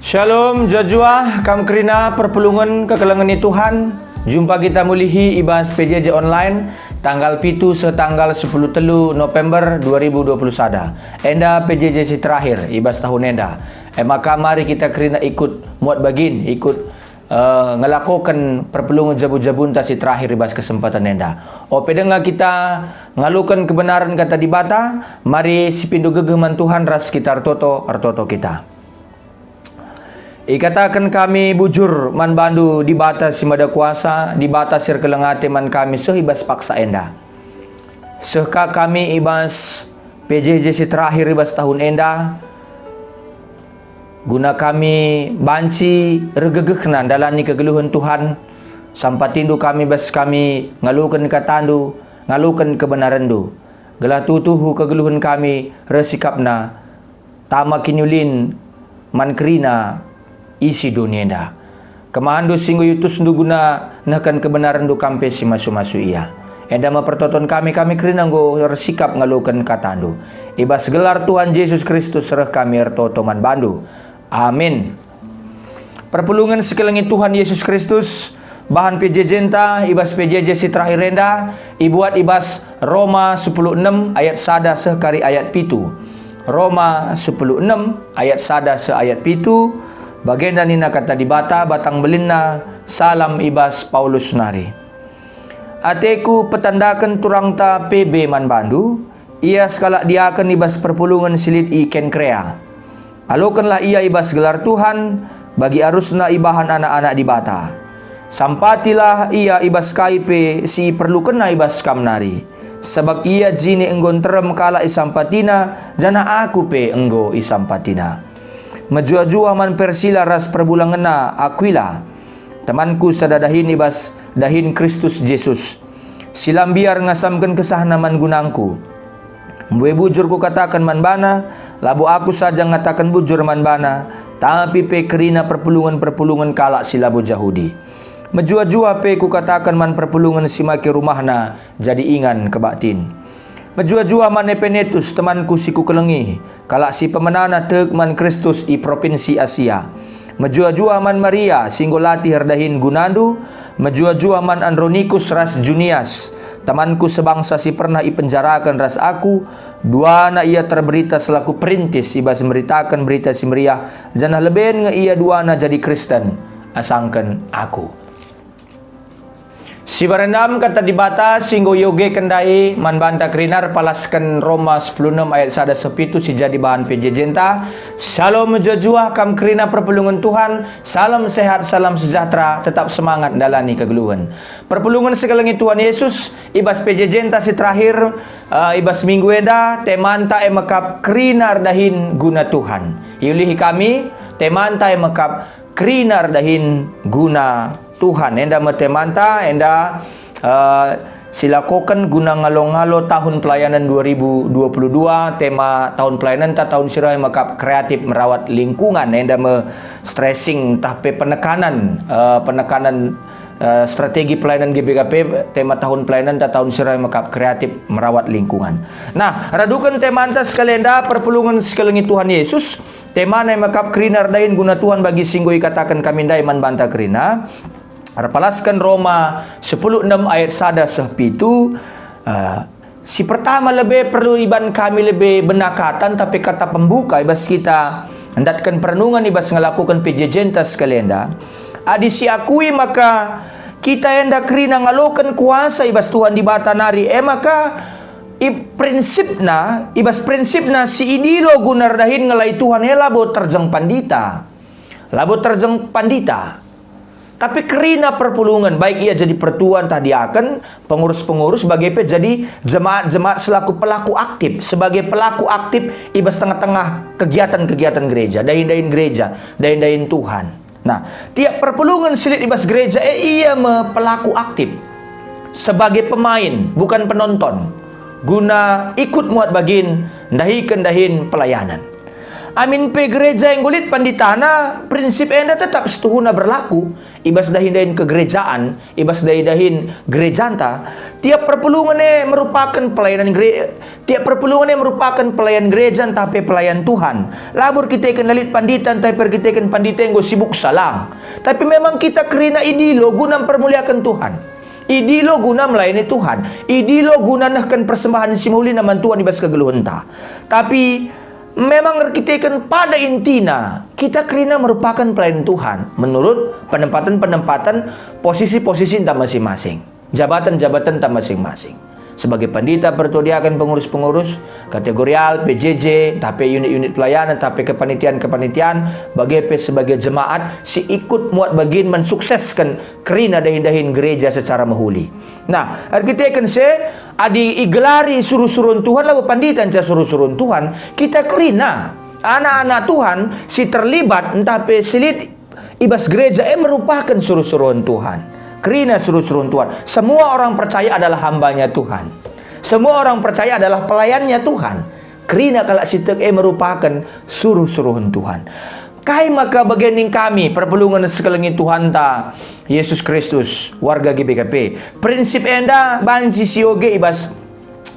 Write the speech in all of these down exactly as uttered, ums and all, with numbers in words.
Shalom, juah-juah, kam kerina perpulungen kekelengen i Tuhan. Jumpa kita mulihi i bas P J J Online, tanggal pitu seh tanggal sepuluh telu November dua ribu dua puluh sada. Enda P J J si terakhir i bas tahun enda. E maka mari kita kerina ikut muat bagin, ikut, eh, ngelakoken perpulungen jabu-jabunta si terakhir i bas kesempatan enda. Ope denga kita ngaloken kebenaren Kata Dibata, mari sipindo gegeh man Tuhan ras kita ertoto, ertoto kita. Ikataken kami bujur man bandu, Dibata si Mada Kuasa, Dibata si erkeleng ate man kami seh i bas paksa enda. Seh ka kami i bas P J J si terakhir i bas tahun enda, guna kami banci ergegehna ndalani kegeluhen Tuhan. Sampatindu kami bas kami ngaloken katandu, ngaloken kebenarenndu, gelah tuhu kegeluhen kami reh sikapna tama kiniulin man kerina isi doni enda. Kemahenndu si enggo iutusndu guna nehken kebenarenndu kam pe si masu-masu ia. Enda me pertoton kami, kami kerina enggo ersikap ngaloken katandu. I bas gelar Tuhan Jesus Kristus reh kami ertoto man bandu. Amin. Perpulungen si kelengi Tuhan Yesus Kristus, bahan P J J-nta i bas P J J si terakhir enda ibuat i bas Roma sepuluh enem ayat sada seh kari ayat pitu. Roma sepuluh enem ayat sada seh ayat pitu, bagenda nina Kata Dibata, batang belinna salam i bas Paulus nari. Ateku petandaken turangta P B man bandu, ia sekalak diaken i bas perpulungen si lit i Kenkrea. Alokenlah ia i bas gelar Tuhan, bagi arusna ibahan anak-anak Dibata. Sampatilah ia i bas kai pe si iperlukenna i bas kam nari, sabap ia jine enggo nterem kalak isampatina, janah aku pe enggo isampatina. Mejuah-juah man Persila ras perbulangenna Akuila, temanku sada dahin i bas dahin Kristus Jesus, si la mbiar ngasamken kesahna man gunangku. Mbue bujur kukataken man bana, labo aku saja ngataken bujur man bana, tapi pe kerina perpulungen-perpulungen kalak si labo Jahudi. Mejuah-juah pe kukataken man perpulungen si make rumahna jadi ingan kebaktin. Mejuah-juah man Epenetus, temanku si kukelengi, kalak si pemenana tek man Kristus i propinsi Asia. Mejuah-juah man Maria si enggo latih erdahin gunandu, mejuah-juah man Andronikus ras Junias, temanku sebangsa si pernah ipenjaraken ras aku, duana ia terberita selaku perintis i bas meritaken Berita Si Meriah, janah leben nge ia duana jadi Kristen asangken aku. Si barendam Kata Dibata si enggo iogeken ndai man banta kerina erpalasken Roma sepuluh enem ayat sada seh pitu si jadi bahan P J J-nta. Shalom mejuah-juah kam kerina perpulungen Tuhan. Salam sehat, salam sejahtera, tetap semangat ndalani kegeluhen. Perpulungen si kelengi Tuhan Yesus, i bas P J J-nta si terakhir, eh, i bas minggu enda, temanta e mekap kerina erdahin guna Tuhan. Iulihi kami, temanta e mekap kerina erdahin guna Tuhan. Enda me temanta, enda, eh, silakoken guna ngalo-ngalo tahun pelayanan dua ribu dua puluh dua, tema tahun pelayananta tahun si reh mekap kreatif merawat lingkungan. Enda me stressing ntah pe penekanan, eh, penekanan, eh, strategi pelayanan G B K P, tema tahun pelayananta tahun si reh mekap kreatif merawat lingkungan. Nah, raduken temanta sekali enda, perpulungen si kelengi Tuhan Yesus, temana e mekap kerina erdahin guna Tuhan bagi si enggo ikataken kami ndai man banta kerina. Erpalasken Roma sepuluh enem ayat sada seh pitu, eh, si pertama lebe perlu iban kami lebe benakatan, tapi kata pembuka i bas kita ndatken perenungen i bas ngelakoken P J J-nta sekali enda. Adi siakui maka kita enda kerina ngaloken kuasa i bas Tuhan Dibata nari, e maka i prinsipna, i bas prinsipna si idilo guna erdahin ngelai Tuhan e labo terjeng pandita. Labo terjeng pandita. Tapi kerina perpulungen, baik ia jadi pertua ntah diaken, pengurus-pengurus, bage pe jadi jemaat-jemaat selaku pelaku aktif, sebagai pelaku aktif i bas tengah-tengah kegiatan-kegiatan gereja, dahin-dahin gereja, dahin-dahin Tuhan. Nah, tiap perpulungen si lit i bas gereja e, ia me pelaku aktif. Sebagai pemain, bukan penonton. Guna ikut muat bagin, ndahiken dahin pelayanan. Amin pe gereja enggo lit panditana, prinsip enda tetap setuhuna berlaku i bas dahin-dahin kegerejaan, i bas dahin-dahin gerejanta. Tiap perpulungen e merupaken pelayanan gere-, tiap perpulungen e merupaken pelayan gereja ntah pe pelayan Tuhan. Labo erkiteken la lit pandita ntah pe erkiteken pandita enggo sibuk salang. Tapi memang kita kerina idilo guna mpermuliaken Tuhan. Idilo guna melayani Tuhan. Idilo guna nehken persembahen si mehuli man Tuhan i bas kegeluhenta. Tapi memang erkiteken pada intina, kita kerina merupaken pelayan Tuhan menurut penempaten-penempaten posisi-posisi enta masing-masing, jabatan-jabatan enta masing-masing. Sebagai pandita, pertua diaken, pengurus-pengurus, kategorial, P J J, ntah pe unit-unit pelayanan, ntah pe kepanitian-kepanitian, bage pe sebagai jemaat si ikut muat bagin mensuksesken kerina dahin-dahin gereja secara mehuli. Nah, erkiteken si e, adi igelari suruh-suruhen Tuhan, labo pandita nca suruh-suruhen Tuhan, kita kerina, anak-anak Tuhan si terlibat ntah pe si lit i bas gereja e merupaken suruh-suruhen Tuhan. Kerina suruh-suruhen Tuhan. Semua orang percaya adalah hambanya Tuhan. Semua orang percaya adalah pelayannya Tuhan. Kerina kalak si tek e merupaken suruh-suruhen Tuhan. Kai maka bage ning kami perpulungen sekelengi Tuhanta Yesus Kristus, warga G B K P? Prinsip enda banci sioge i bas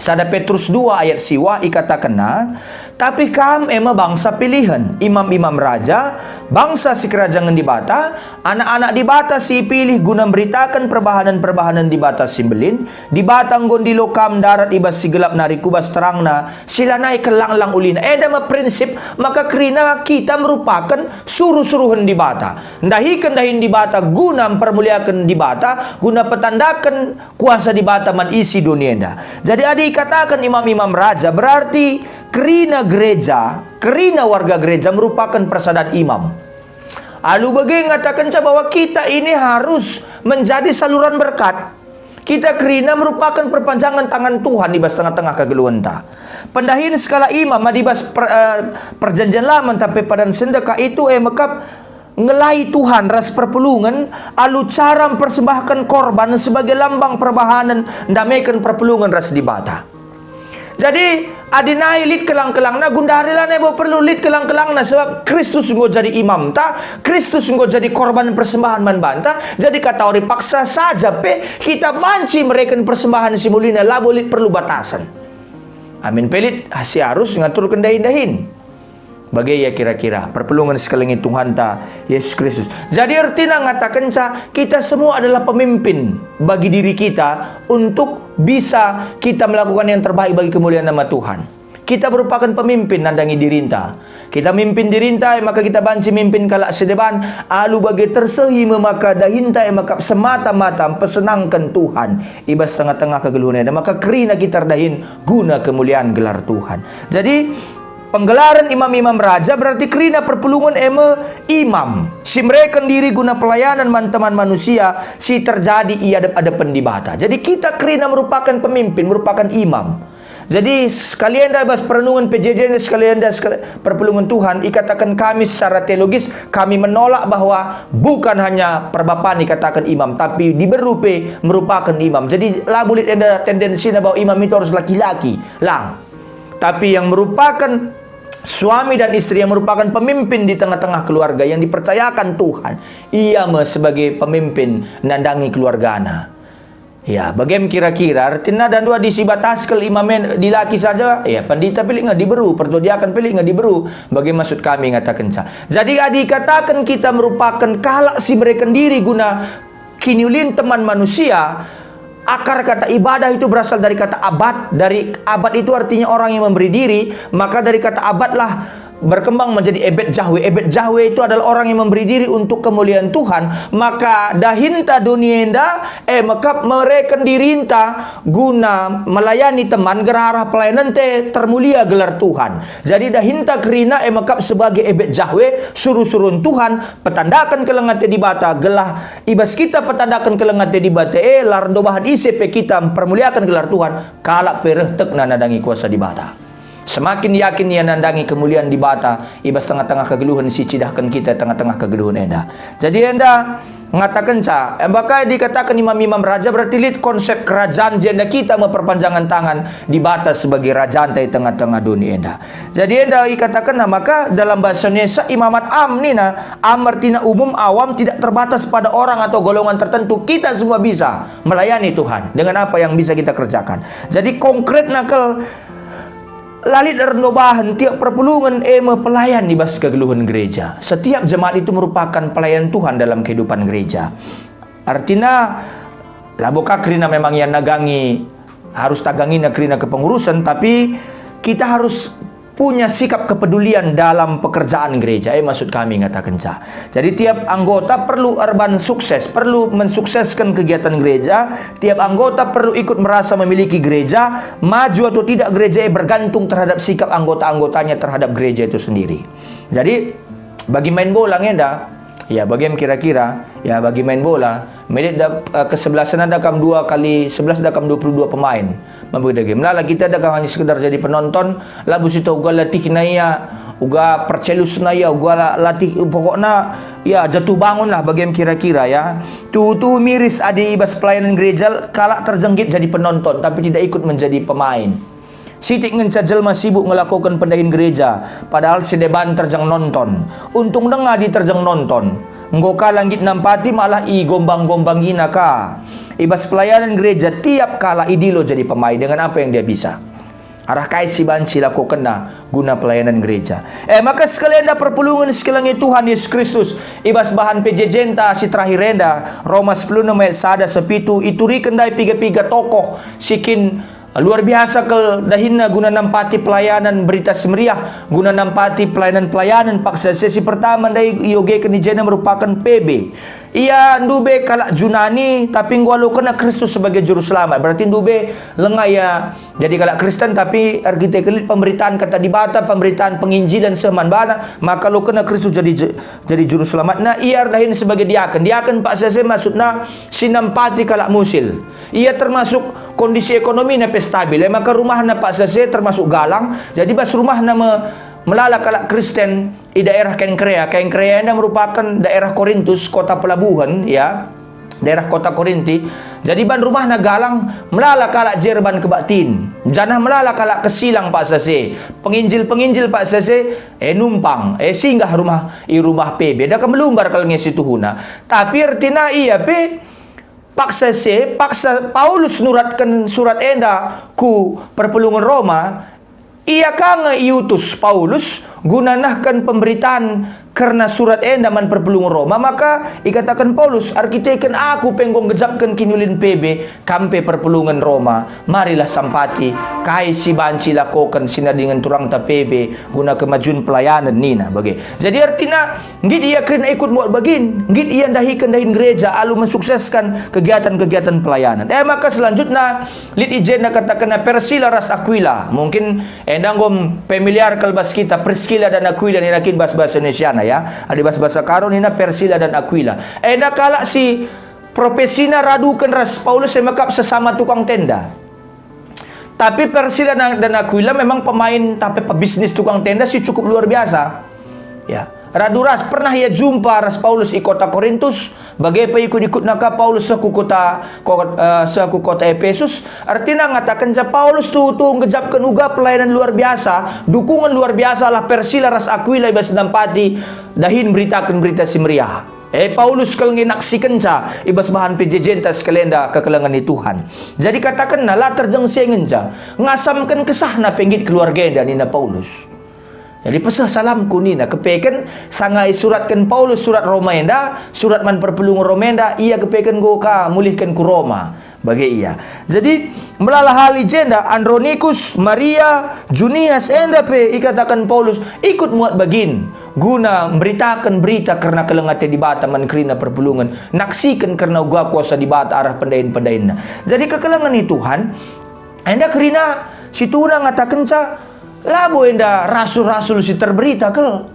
sada Petrus dua ayat siwah, ikatakenna, "Tapi kam e me bangsa pilihen, imam-imam raja, bangsa sikerajangen Dibata, anak-anak Dibata si ipilih guna mberitaken perbahanen-perbahanen Dibata si mbelin. Dibata enggo ndilo kam ndarat i bas si gelap nari ku bas terangna, si lanai kal lang-lang ulina." Enda me prinsip maka kerina kita merupaken suruh-suruhen Dibata, ndahiken dahin Dibata guna mpermuliaken Dibata, guna petandaken kuasa Dibata man isi doni enda. Jadi adi ikataken imam-imam raja, berarti kerina gereja, kerina warga gereja merupaken persadan imam. Alu bage ngatakenca bahwa kita ini harus menjadi saluran berkat. Kita kerina merupaken perpanjangan tangan Tuhan i bas tengah-tengah kegeluhenta. Pendahin sekalak imam adi bas per-, eh, Perjanjian Lama ntah pe Padan Sendeka itu e mekap ngelai Tuhan ras perpulungen alu cara mpersembahken korban sebagai lambang perbahanen ndameken perpulungen ras Dibata. Jadi, adi nai lit kelang-kelangna, gundari lanai bo perlu lit kelang-kelangna, sebab Kristus enggo jadi imamta, Kristus enggo jadi korban persembahan man banta, jadi katawari paksa saja pe kita banci mereken persembahan si mulina, labo lit perlu batasen. Amin pe lit si arus ngaturken dahin-dahin. Bage ia kira-kira perpulungen sekelengi Tuhanta Yesus Kristus. Jadi ertina ngatakenca kita semua adalah pemimpin bagi diri kita untuk bisa kita melakukan yang terbaik bagi kemuliaan nama Tuhan. Kita merupaken pemimpin nandangi dirinta. Kita mimpin dirinta, e maka kita banci mimpin kalak si deban, alu bage tersehi me maka dahinta e maka semata-mata mpesenangken Tuhan i bas tengah-tengah kegeluhen enda, maka kerina kita erdahin guna kemulian gelar Tuhan. Jadi, Penggelaren imam-imam raja berarti kerina perpulungen e me imam, si mereken diri guna pelayanan man teman manusia si terjadi i adep-adepen Dibata. Jadi kita kerina merupaken pemimpin, merupaken imam. Jadi sekali enda bas perenungen P J J enda, sekali enda sekali, perpulungen Tuhan, ikataken kami secara teologis, kami menolak bahwa bukan hanya perbapan ikataken imam, tapi diberu pe merupaken imam. Jadi la bulit enda tendensina bahwa imam itu harus laki-laki. Lang. Tapi yang merupakan suami dan istri, yang merupakan pemimpin di tengah-tengah keluarga yang dipercayakan Tuhan, ia me sebagai pemimpin nandangi keluargana. Ya, bagem kira-kira, ertina dan dua disibataskel imamen dilaki saja, ya, pandita pilik nge diberu, pertua diaken pilik nge diberu, bage maksud kami ngatakenca. Jadi, adi kataken kita merupakan kalak si mereken diri guna kiniulin teman manusia, akar kata ibadah itu berasal dari kata abad. Dari abad itu artinya orang yang memberi diri, maka dari kata abadlah berkembang menjadi ebet Jahwe. Ebet Jahwe itu adalah orang yang memberi diri untuk kemuliaan Tuhan. Maka dahinta doni enda, e mekap mereken dirinta guna melayani teman, gerar pelayanan te termulia gelar Tuhan. Jadi dahinta kerina e mekap sebagai ebet Jahwe, suruh-suruhen Tuhan, petandaken keleng ate Dibata, gelah i bas kita petandaken keleng ate Dibata e, la erndo bahan ise pe kita mpermuliaken gelar Tuhan, kalak pe reh tekna nandangi kuasa Dibata. Semakin yakin ia nandangi kemulian Dibata i bas tengah-tengah kegeluhen si cidahken kita tengah-tengah kegeluhen enda. Jadi enda ngatakenca, emaka dikataken imam-imam raja berarti lit konsep kerajaan jenda kita me perpanjangan tangan Dibata sebagai rajanta i tengah-tengah doni enda. Jadi enda ikatakenna maka dalam bahasa Indonesia imamat am nina, am artina umum, awam, tidak terbatas pada orang atau golongan tertentu. Kita semua bisa melayani Tuhan dengan apa yang bisa kita kerjakan. Jadi konkretna kal, la lit erndobahen tiap perpulungen e me pelayan i bas kegeluhen gereja. Setiap jemaat itu merupakan pelayan Tuhan dalam kehidupan gereja. Artina, labo ka kerina memang ia nagangi, harus tagangina kerina kepengurusen, tapi kita harus punya sikap kepedulian dalam pekerjaan gereja. Eh, maksud kami ngatakenca. Jadi, tiap anggota perlu erban sukses, perlu mensukseskan kegiatan gereja. Tiap anggota perlu ikut merasa memiliki gereja. Maju atau tidak gereja, eh, bergantung terhadap sikap anggota-anggotanya terhadap gereja itu sendiri. Jadi, bagi main bola ngenda, ya, bagi em kira-kira, ya, bagi main bola, melit da, eh, kesebelasan ada kam dua kali sebelas, ada kam dua puluh dua pemain. Mabeda game. Lala kita ada kam hanya sekedar jadi penonton, labu si uga latihna ia, uga percelusna ia, uga la-, latih, pokokna, ya, jatuh bangun lah bagi em kira-kira, ya. Tuhu-tuhu miris adi i bas pelayanan gereja kalak terjeng nggit jadi penonton, tapi tidak ikut menjadi pemain. Sitik ngenca jelma sibuk ngelakoken pendahin gereja, padahal si deban terjeng nonton. Untung denga adi terjeng nonton. Enggo kalak nggit nampati malah igombang-gombangina ka. I bas pelayanan gereja, tiap kalak idilo jadi pemain dengan apa yang dia bisa. Arah kai si banci ilakokenna guna pelayanan gereja. E maka sekali enda perpulungen si kelengi Tuhan Yesus Kristus, i bas bahan P J J-nta si terakhir enda, Roma sepuluh enem ayat sada seh pitu, ituriken ndai piga-piga tokoh si kin luar biasa kal dahinna guna nampati pelayanan Berita Si Meriah, guna nampati pelayanan-pelayanan paksa seh. Si pertama ndai iogeken i jenda merupaken P B. Ia ndube kalak Junani, tapi enggo alokenna Kristus sebagai Juru Selamat. Berarti ndube langa ia jadi kalak Kristen, tapi erkiteken lit pemberitaan Kata Dibata, pemberitaan penginjilan seh man bana, maka alokenna Kristus jadi je-, jadi Juru Selamat. Nah, ia erdahin sebagai diaken. Diaken paksa seh maksudna si nampati kalak musil. Ia termasuk kondisi ekonomina pe stabil, e maka rumahna paksa seh termasuk galang. Jadi bas rumahna me-, melala kalak Kristen i daerah Kengkrea. Kengkrea enda merupaken daerah Korintus, kota pelabuhan, ya. Daerah kota Korinti. Jadi ban rumahna galang, melala kalak je erban kebaktin. Janah melala kalak kesilang paksa seh. Penginjil-penginjil paksa seh, e numpang, e singgah rumah, i rumah P B. Daka melumbar kal nge situhuna. Tapi ertina ia pe, paksa seh, paksa Paulus nuratken surat enda ku perpulungen Roma, ia ka nge iutus Paulus guna nehken pemberitaan kerna surat enda man perpulungen Roma, maka ikataken Paulus, "Erkiteken aku pe enggo ngejapken kiniulin P B, kam pe perpulungen Roma, marilah sampati kai si banci ilakoken si nadingen turangta P B guna kemajun pelayanen," nina bage. Jadi ertina, nggit ia kerina ikut muat bagin, nggit ia ndahiken dahin gereja alu mensukseskan kegiatan-kegiatan pelayanan. E maka selanjutna, lit i jenda katakenna Persila ras Akuila. Mungkin enda enggo familiar kal bas kita, Priskila dan Akuila nina kin bas bahasa Indonesiana, ya. Adi bas bahasa Karo nina Persila dan Akuila. Enda kalak si profesina raduken ras Paulus e mekap sesama tukang tenda. Tapi Persila dan, dan Akuila memang pemain tapi pebisnis tukang tenda si cukup luar biasa. Ya, radu ras pernah ia jumpa ras Paulus i kota Korintus, bage pe ikut-ikutna ka Paulus seh ku kota, ko-, eh, seh ku kota Epesus. Ertina ngatakenca Paulus tuhu-tuhu ngejapken uga pelayanan luar biasa, dukungen luar biasa lah Persila ras Akuila i bas nampati dahin beritaken Berita Si Meriah. E, Paulus kal nge naksikenca i bas bahan P J J-nta sekali enda kekelengen ni Tuhan. Jadi katakenna, "La terjeng si e ngenca, ngasamken kesahna pe nggit keluarga enda," nina Paulus. Jadi peseh salamku nina, kepeken sanga isuratken Paulus surat Roma enda, surat man perpulungen Roma enda, ia kepeken enggo ka mulihken ku Roma. Bage ia. Jadi, melala hal i jenda, Andronikus, Maria, Junias, enda pe ikataken Paulus, ikut muat bagin, guna mberitaken berita kerna keleng ate Dibata man kerina perpulungen, naksiken kerna uga kuasa Dibata arah pendahin-pendahinna. Jadi, kekelengen ni Tuhan, enda kerina situhuna ngatakenca, labo enda rasul-rasul si terberita kal.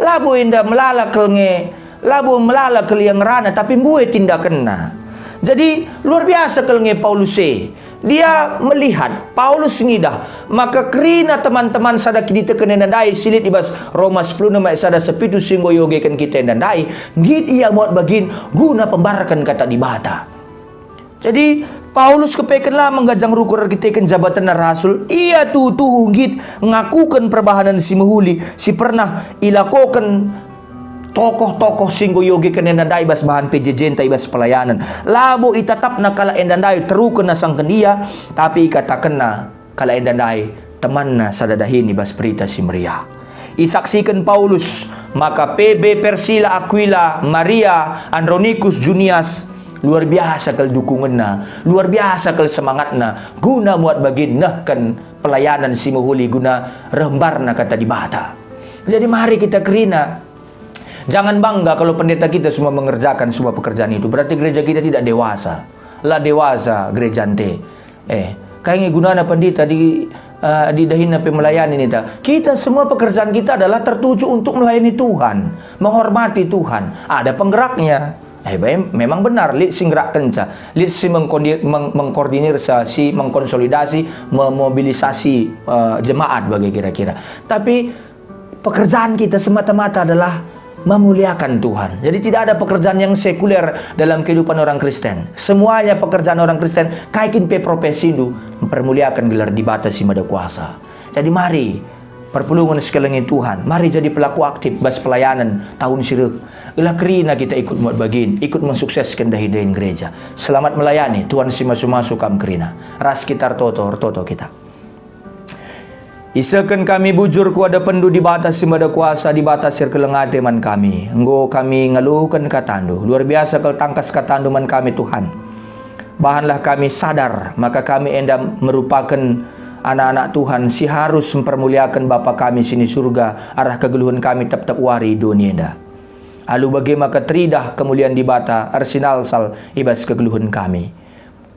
Labo enda melala kal nge, labo melala kal ia ngerana, tapi mbue tindakenna. Jadi, luar biasa kal nge Paulus e. Dia melihat, Paulus ngidah, maka kerina teman-teman sada kiniteken enda ndai si lit i bas Roma sepuluh enem ayat sada sepitu si enggo iogeken kita enda ndai, nggit ia muat bagin guna pembarken kata Dibata. Jadi, Paulus kepekenlah menggajang rukur erkiteken jabatenna rasul. Ia tuhu-tuhu nggit ngakuken perbahanen si mehuli si pernah ilakoken tokoh-tokoh si enggo iogeken enda ndai bas bahan P J J-nta i bas pelayanen. Labo itatapna kalak enda ndai teruken asangken ia, tapi ikatakenna kalak enda ndai temanna sada dahin i bas Berita Si Meriah. Isaksiken Paulus maka P B, Persila, Akuila, Maria, Andronikus, Junias, luar biasa kal dukungenna, luar biasa kal semangatna guna muat bagin nehken pelayanan si mehuli guna reh mbarna kata Dibata. Jadi mari kita kerina. Jangan bangga kalau pendeta kita semua mengerjakan semua pekerjaan itu. Berarti gereja kita tidak dewasa. La dewasa gereja nte. Eh, kai nge gunana pendeta di, eh, di dahinna pe melayani nita? Kita semua pekerjaan kita adalah tertuju untuk melayani Tuhan, menghormati Tuhan. Ada penggeraknya. Eh, bae, memang benar, lit si nggerakkenca, lit si mengkondi-, meng-, mengkoordinirsa, si mengkonsolidasi, memobilisasi, eh, jemaat bage kira-kira. Tapi pekerjaan kita semata-mata adalah memuliakan Tuhan. Jadi tidak ada pekerjaan yang sekuler dalam kehidupan orang Kristen. Semuanya pekerjaan orang Kristen, kai kin pe profesindu, mempermuliakan gelar Dibata si Mada Kuasa. Jadi mari, perpulungen si kelengi Tuhan, mari jadi pelaku aktif bas pelayanan tahun si reh. Gelah kerina kita ikut muat bagin, ikut mensuksesken dahin-dahin gereja. Selamat melayani, Tuhan si masu-masu kam kerina. Ras kita ertoto, ertoto kita. Isehken kami bujur ku adepenNdu, Dibata si Mada Kuasa, Dibata si erkeleng ate man kami. Enggo kami ngaloken kataNdu. Luar biasa kal tangkas kataNdu man kami, Tuhan. Bahanlah kami sadar maka kami enda merupaken anak-anak Tuhan si harus mpermuliaken Bapa kami si ni Surga arah kegeluhen kami tep-tep wari i doni enda. Alu bage maka teridah kemulian Dibata ersinalsal i bas kegeluhen kami.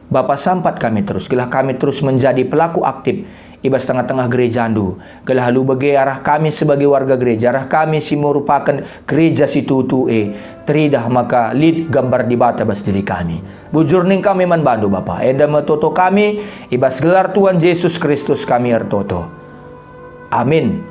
Bapa, sampat kami terus, gelah kami terus menjadi pelaku aktif i bas tengah-tengah gerejaNdu, gelah alu bage arah kami sebagai warga gereja, arah kami si merupaken gereja si tuhu-tuhu e, teridah maka lit gambar Dibata bas diri kami. Bujur ning kami man baNdu, Bapa, enda me toto kami, i bas gelar Tuhan Jesus Kristus kami ertoto. Amin.